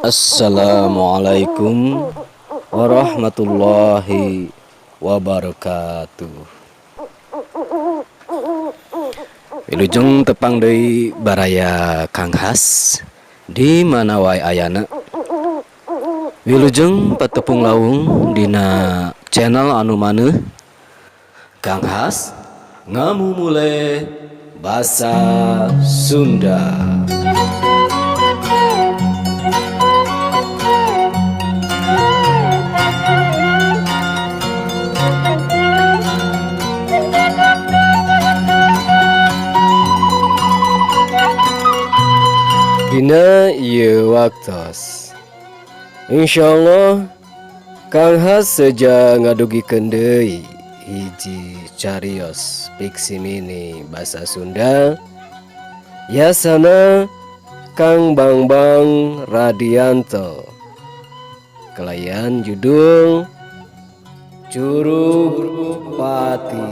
Assalamualaikum warahmatullahi wabarakatuh. Wilujeng tepang deui baraya Kang Has di mana wae ayana. Wilujeng patepung lawung dina channel anu maneuh Kang Has ngamumule basa Sunda. Dina ieu waktos Insyaallah Kang Has seja ngadugikeun deui hiji carios fiksi mini basa Sunda yasana Kang Bangbang Radianto kalayan judul Curug Pati.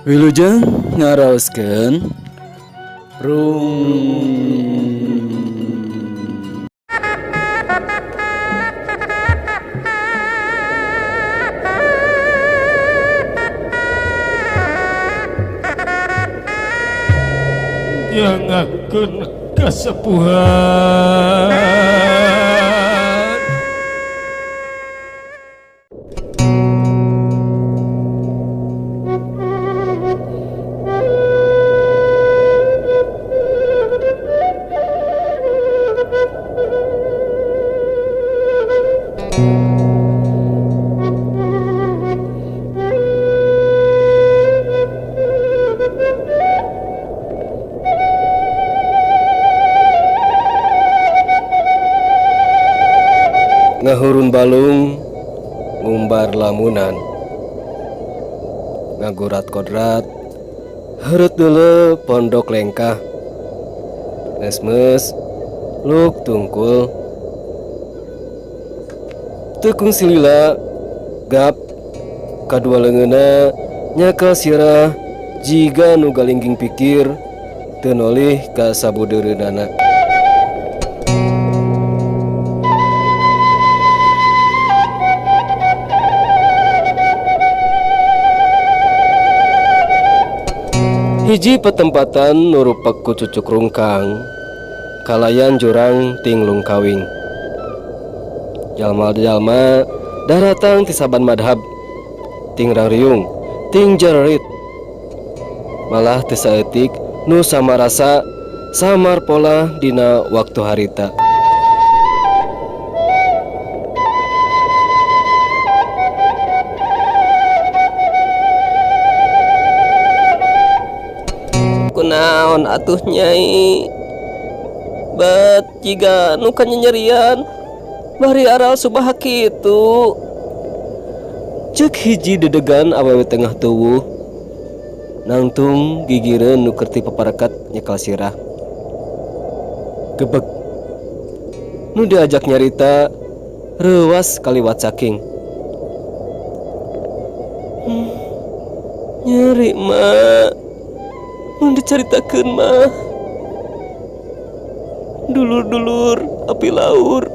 Wilujeng ngaraoskeun rung. Nyangakeun kasepuhan. Ngahurun balung ngumbar lamunan ngagurat kodrat heureut deuleu pondok lengkah mesmes luk tungkul teu kungsi lila gap kadua leungeunna nyakel sirah jiga nu galingging pikir teu nolih ka sabudeureunana. Hiji petempatan nu rupek ku cucuk rungkang kalayan jurang ting lungkawing. Jalma-jalma daratang ti saban madhab, ting rangriung, ting jarerit. Malah teu saeutik nu samarasa samar pola dina waktu harita. Kunaon atuh nyai bet jiga nu kanyanyerian bari aral subah kitu. Ceuk hiji dedegan awewe tengah tuwuh nangtung gigireun nu kerti paparekat nyekal sirah. Gebeg nu diajak nyarita reuwas kaliwat saking. Nyeri mak mun dicaritakeun mah dulur-dulur api laur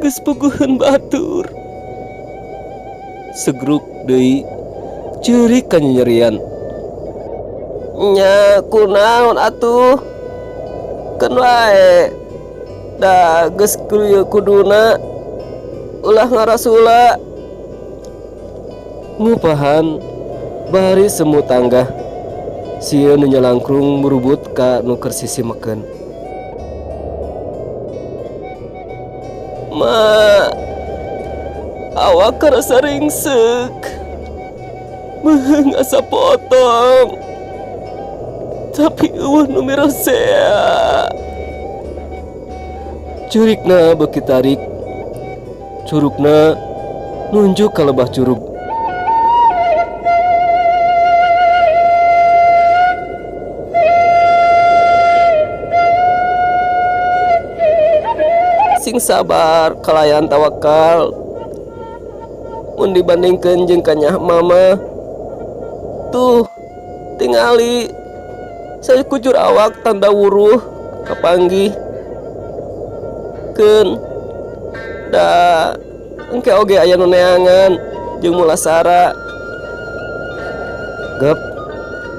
geus puguheun batur. Segruk deui ceurik kanyanyerian. Nya kunaon atuh keun wae da geus kuduna ulah ngarasula. Ngupahan bari semu tanggah sieun nu nyalangkrung murubut ka nu keur sisi meken. Ma awak karasa ringsek beuheung asa potong tapi eueuh nu mirosea. Curikna beuki tarik curugna nunjuk ka lebah curug. Sing sabar kalayan tawakal mun dibandingkeun jeung kanyah mama tuh tingali Sakujur awak tanda wuruh kapanggih keun da engke oge aya nu neangan jeung mulasara. Gep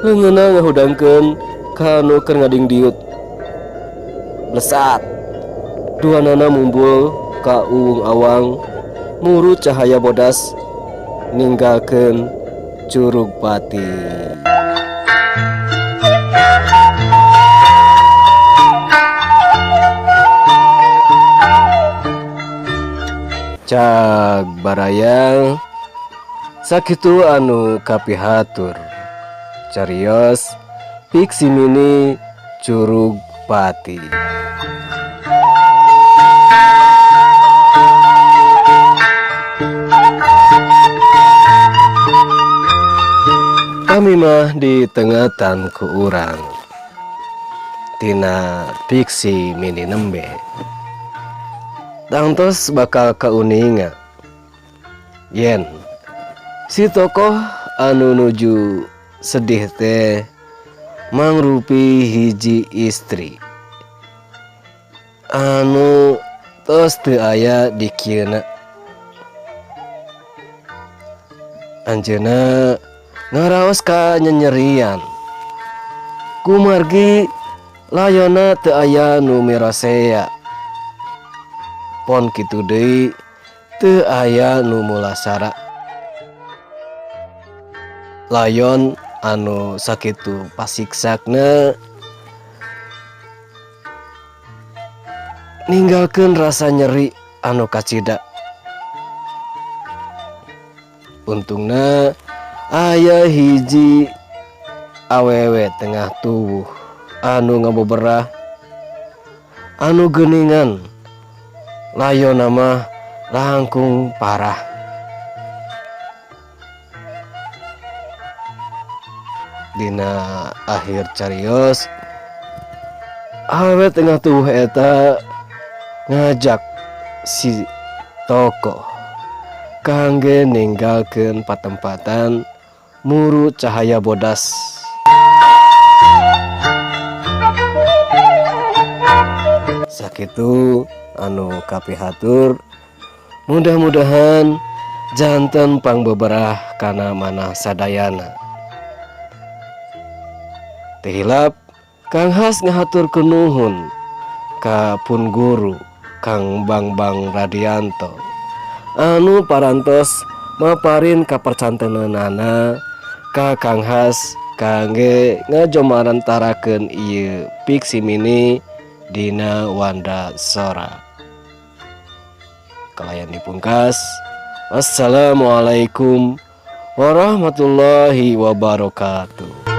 leungeunna ngahudangkeun ka nu keur ngadingdiut. Blesat duanana mumbul ka uwung awang muru cahaya bodas ninggalkeun Curug Pati. Cag barayang sakitu anu kapihatur carios fiksi mini Curug Pati. Kami mah di tengatan ku urang tina fiksi mini nembe tangtos bakal kauninga yen si tokoh anu nuju sedih teh mangrupi hiji istri anu tos teu aya di kieuna. Anjeunna ngaraos ka nyenyerian kumargi layona teu aya nu mirasea. Pon kitu deui teu aya nu mulasara. Layon anu sakitu pasiksakna ninggalkeun rasa nyeri anu kacida. Untungna aya hiji awewe tengah tubuh anu ngaboberah anu geuningan layonna mah langkung parah. Dina akhir carios awewe tengah tubuh eta ngajak si tokoh kangge ninggalkeun patempatan muru cahaya bodas. Sakitu anu kapihatur, mudah-mudahan janten pangbeberah kana manah sadayana. Teu hilap Kang Has ngahaturkeun nuhun ka pun guru Kang Bangbang Radianto anu parantos maparin kapercantenanana ka Kang Has kangge ngajomarantarakeun ieu fiksi mini dina Wanda Sora. Kalayan dipungkas. Wassalamualaikum warahmatullahi wabarakatuh.